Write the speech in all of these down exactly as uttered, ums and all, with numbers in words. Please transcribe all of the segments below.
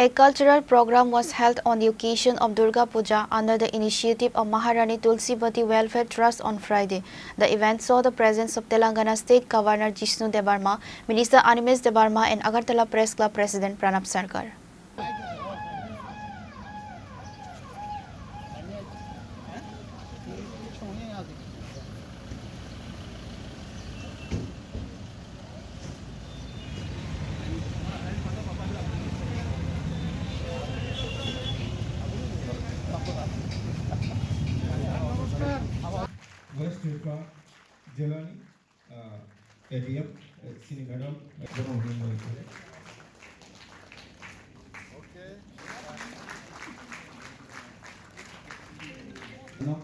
A cultural program was held on the occasion of Durga Puja under the initiative of Maharani Tulsibati Welfare Trust on Friday. The event saw the presence of Telangana State Governor Jishnu Debbarma, Minister Animesh Debbarma, and Agartala Press Club President Pranab Sarkar. West Tripura, Jelani, uh, A D M, uh, sini madam, uh, no.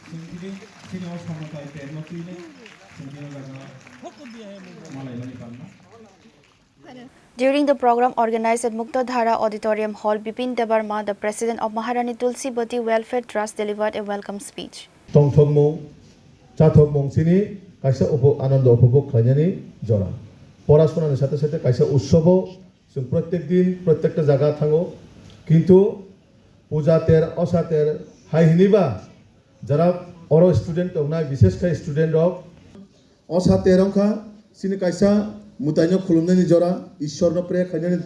Sini, sini o samung kai pen no tui ne, sini o jaga malai mani pan no. During the program organized at Muktadhara Auditorium Hall, Bipin Debbarma, the president of Maharani Tulsibati Welfare Trust, delivered a welcome speech. Tongthokmung, chathokmung chini kaisa upo-, anando upobhog khlainani jora. Porasonani sathe sathe kaisa utsobo chwng prottek din, prottekta jaga thango. Kintu puja ter, osa ter, hai hiniba jara oro student tongnai, bishesh khai student rok, osa ter wngkha chini kaisa mwtaino khulumnani jora, Ishwarno pray khainani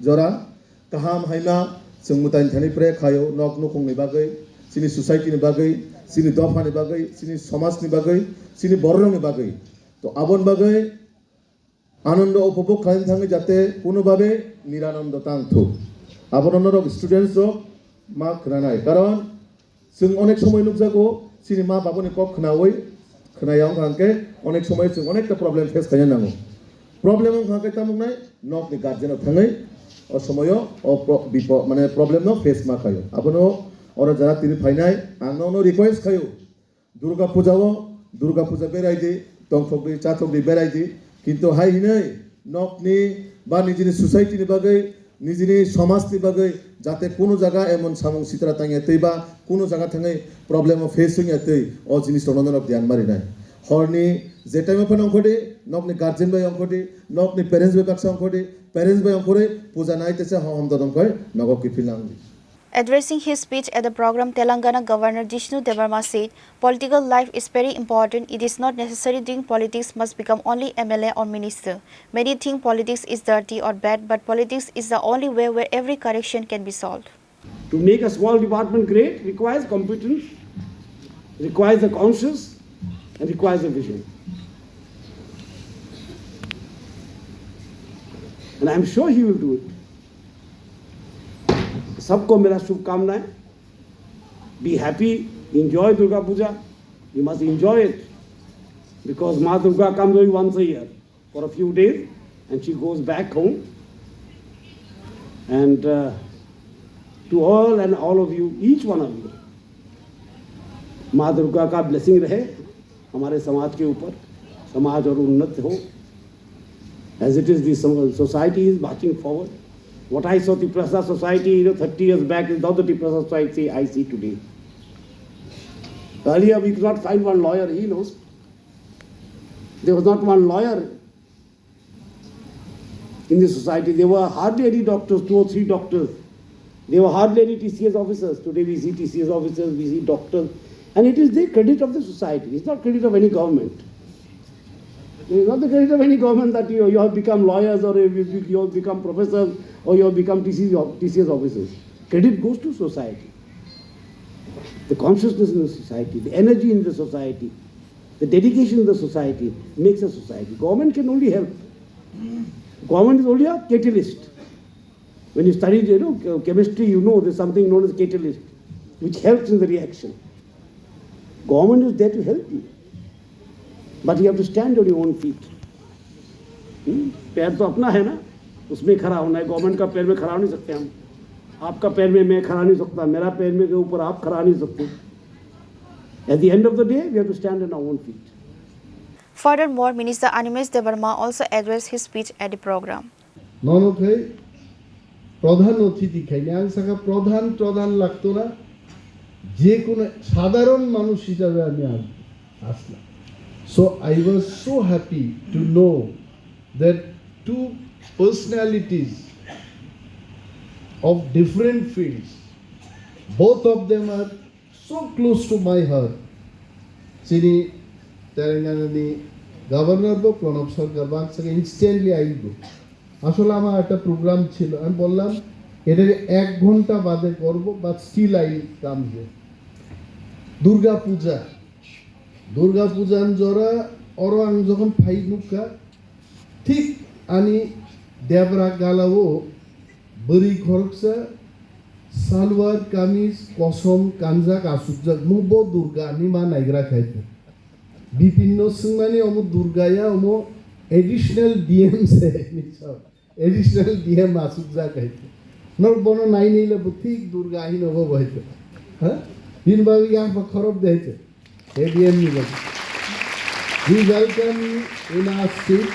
jora, kaham haima chwng mwtaini thani pray khaio, nok nukhungni bagwi, chini society ni bagwi, chini dophani bagwi, chini somajni bagwi, chini bororokni bagwi. To aboni bagwi anando upobhog khlaina thangwi jate kuno babe niranondo tang thuk. Abono norok students rok ma khwnanai, karon chwng onek somoi nukjago, chini ma babuni kok khnaui, khnaya wngkha hwnkhe onek somoi chwng onekta problem face khaina nango. Problem wngkha hwnkhe tamuknai nokni guardian rok thangwi o somoio o pro-, bipo-, mane problem no face ma khaio. Abono oro jara tini phainai, ang nono request khaio, Durga puja o, Durga puja berai di, tongthok di, chathok di, berai di. Kintu hai hinwi nokni ba nijini society ni bagwi, nijini somaj ni bagwi jate kuno jaga emon samung sitra tangya twi ba kuno jaga thangwi problem o face wngya twi, o jinis rokno norok dhyan ma rinai. Horni je time o phano ongkhor di, nokni guardian bai ongkhor di, nokni parents bai baksa ongkhor di, parents bai ongkhorwi puja nai tesa ho hom dodom khai nogo kiphil nang di. Addressing his speech at the program, Telangana Governor Jishnu Debbarma said, "Political life is very important. It is not necessary doing politics must become only M L A or minister. Many think politics is dirty or bad, but politics is the only way where every correction can be solved." To make a small department great requires competence, requires a conscience, and requires a vision. And I'm sure he will do it. सबको मेरा शुभकामनाएं। Be happy, enjoy Durga Puja. You must enjoy it because Ma Durga comes only once a year for a few days and she goes back home. And uh, to all and all of you, each one of you, माँ दुर्गा का ब्लेसिंग रहे हमारे समाज के ऊपर, समाज और उन्नत हो। As it is, the so- society is marching forward. What I saw Tiprasa society, you know, thirty years back is not the Tiprasa society I see today. Earlier, we could not find one lawyer, he knows. There was not one lawyer in the society. There were hardly any doctors, two or three doctors. There were hardly any T C S officers. Today we see T C S officers, we see doctors. And it is the credit of the society. It's not credit of any government. It is not the credit of any government that you, you have become lawyers or you, you have become professors or you have become T C S of-, T C S officers. Credit goes to society. The consciousness in the society, the energy in the society, the dedication in the society makes a society. Government can only help. Government is only a catalyst. When you study, you know, chemistry, you know there's something known as catalyst, which helps in the reaction. Government is there to help you, but you have to stand on your own feet. Hmm? पैर तो अपना है ना, उसमें खड़ा होना है। गवर्नमेंट का पैर में खड़ा नहीं सकते हम। आपका पैर में मैं खड़ा नहीं सकता, मेरा पैर में के ऊपर आप खड़ा नहीं सकते। At the end of the day, we have to stand on our own feet. Furthermore, Minister Animesh Debbarma also addressed his speech at the program. Nono khe pradhan othithi khaini ang saka pradhan, pradhan lagto na, je kono sadharon manush hisabe ami asla. So I was so happy to know that two Personalities of different fields, both of them are so close to my heart. Chini Telangana ni Governor bo Pranab Sarkar bang saka instantly aibo. আসলে আমার একটা প্রোগ্রাম ছিল, আমি বললাম এটাকে এক ঘন্টা বাদে করব, but still I come here. Durga Puja, Durga Puja jora oro ang jokhon phai nukha, thik ani debra galao bwrwi khoroksa salwar kamis kosom kanjak asukjak, mo bo Durga ni ma naigra khai. Bipin no swngmani omo Durga ya, omo additional D M se. Additional D M asukjak hai. Nor bono nai nai le bo thik Durga hino bo bo hai. Ha? Din ba ya ba khorob de hai. A D M ni ba. We welcome in our state.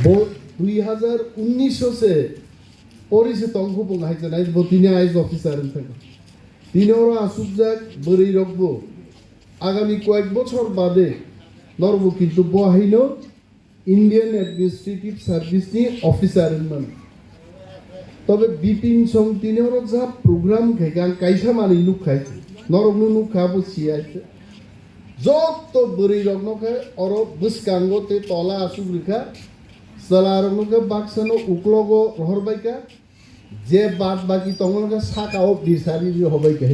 Bo dui hazar unnish se pori se tongkhu bo hai nai bo tini I A S officer wng thang. Tini oro asukjak bwrwi rok bo agami koyek bochor bade nor bo kintu bo haino Indian Administrative Service ni officer wngmano. Tobe Bipin Song tini oro ja program khaikha ang kaisa manwi nukkhai, norokno nukha bo siyai. Jotto bwrwi rokno khe oro bwskango tei tola asuk rikha, chwla rokno khe baksano uklogo rohorbaikha. Je bad baki tongo khe saka o bisari ri hobai khe.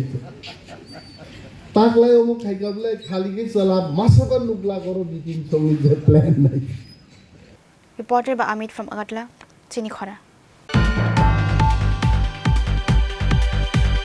Taklai omo khaika bwle khali khe chwla masa ba nukla koro Bipin Songni je plan nai. Reported by Amit from Agartala, Chini Khora.